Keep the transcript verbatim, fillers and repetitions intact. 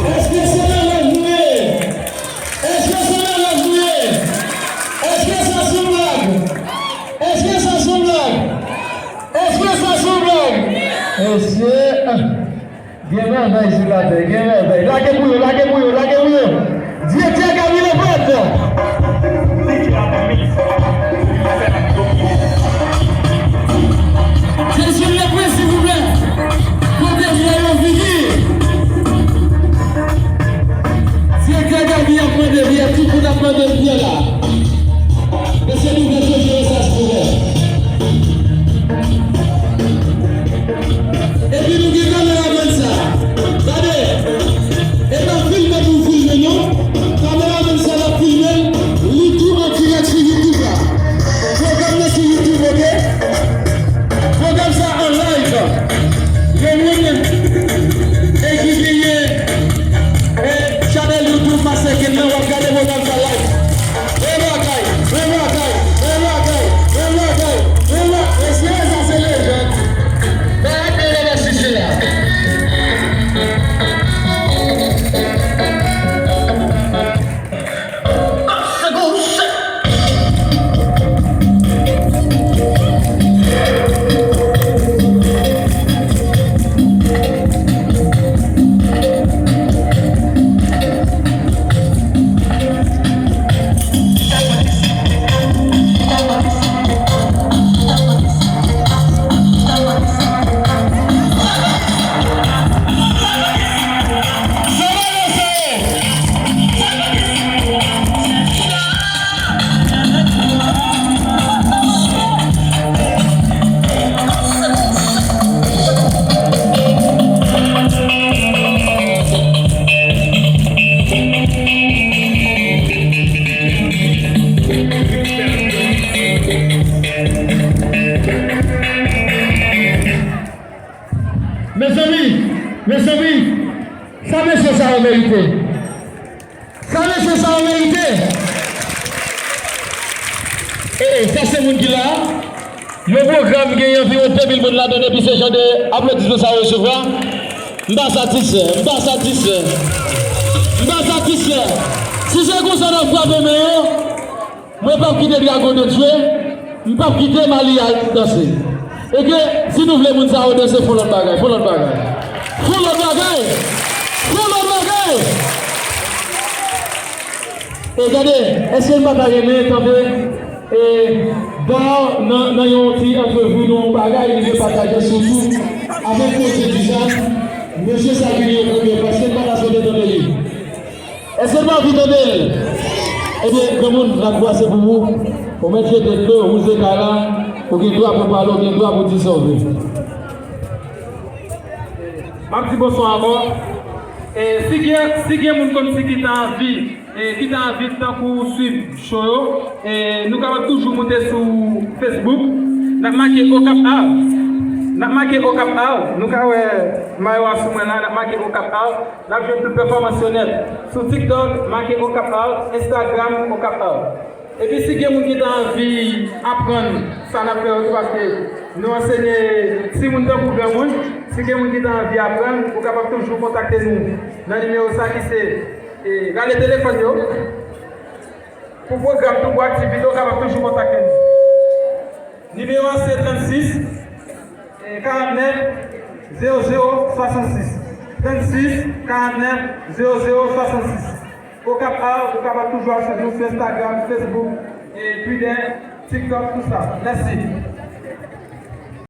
Èske se nan laj nou ye? Èske se nan laj nou ye? Èske sa se yon blag? Èske sa se yon blag? Èske sa se yon blag? Mesye, gen mèvèy sou latè, gen mèvèy. Lage pou yo, lage pou yo, lage pou yo. Direktè Gaby Laplante. Silvouplè, silvouplè. Kote vyè yo vini? Direktè Gaby ap mande vyè, tout moun ap mande vyè la. Mesye, nou fè soje sa, silvouplè. Epi nou gen kameramann sa. Gade. E pa filme pou filme non. Kameramann sa l ap filme l, li tou an dirèk sou YouTube la. Pwogram nan sou YouTube, oke? Pwogram sa an live. Gen moun e ki genyen e chanèl YouTube Master Ken nan, w ap gade pwogram sa live. Bon bagay, bon bagay, bon bagay, bon bagay, bon bagay. Mesye, sa se lejand. Bagay mwen nan sise a. Mezanmi, mezanmi, sa mesye sa yo merite? Sa mesye sa yo merite? E, e, sa se moun ki la. Yon pwogram genyen anviwon de mil moun ladan l, epi se jan de aplodisman sa yo resevwa. M pa satisfè, m pa satisfè. M pa satisfè. Si se konsa n ap frape men yo, mwen p ap kite Dragon de Dye, m p ap kite Mali al danse. E ke si nou vle moun sa yo danse, fon lòt bagay, fon lòt bagay. Fon lòt bagay! Fon lòt bagay! E gade, èske n pa ta renmen tande, e, Dar nan, nan yon ti antrevi nou, yon bagay, li vle pataje sitou avèk nou, se dizan, mesye sa vini yo premye, paske n pa ta swete tande li. Èske n pa anvi tande l? Ebyen, granmoun, lavwa se pou ou. Ou mèt jete dlo, wouze kay la, ou gen dwa pou pale, ou gen dwa pou di sa w vle. M ap di bonswa ankò. E, si gen, si gen moun kòmsi ki ta anvi, e, ki ta anvi tankou swiv show yo, e, nou kapab toujou moute sou Facebook. N ap make Okap Art. N ap make Okap Art. Nou ka wè mayo a sou mwen la, n ap make Okap Art. N ap jwenn tout pèfòmans yo nèt. Sou TikTok, make Okap Art. Instagram, Okap Art. Epi si gen moun ki ta anvi aprann sa n ap fè yo tou, paske nou ansenye timoun tankou granmoun, si gen moun ki ta anvi aprann, ou kapab toujou kontakte nou nan nimewo sa ki se, e, rale telefòn yo. Pou pwogram tou, pou aktivite, ou kapab toujou kontakte nou. Nimewo a se trannsis, e, karantnèf, zewo zewo, swasannsis. Trannsis, karantnèf, zewo zewo, swasannsis. Okap Art, ou kapab toujou al swiv nou sou Instagram, Facebook, e Twitter, TikTok, tout sa. Mèsi.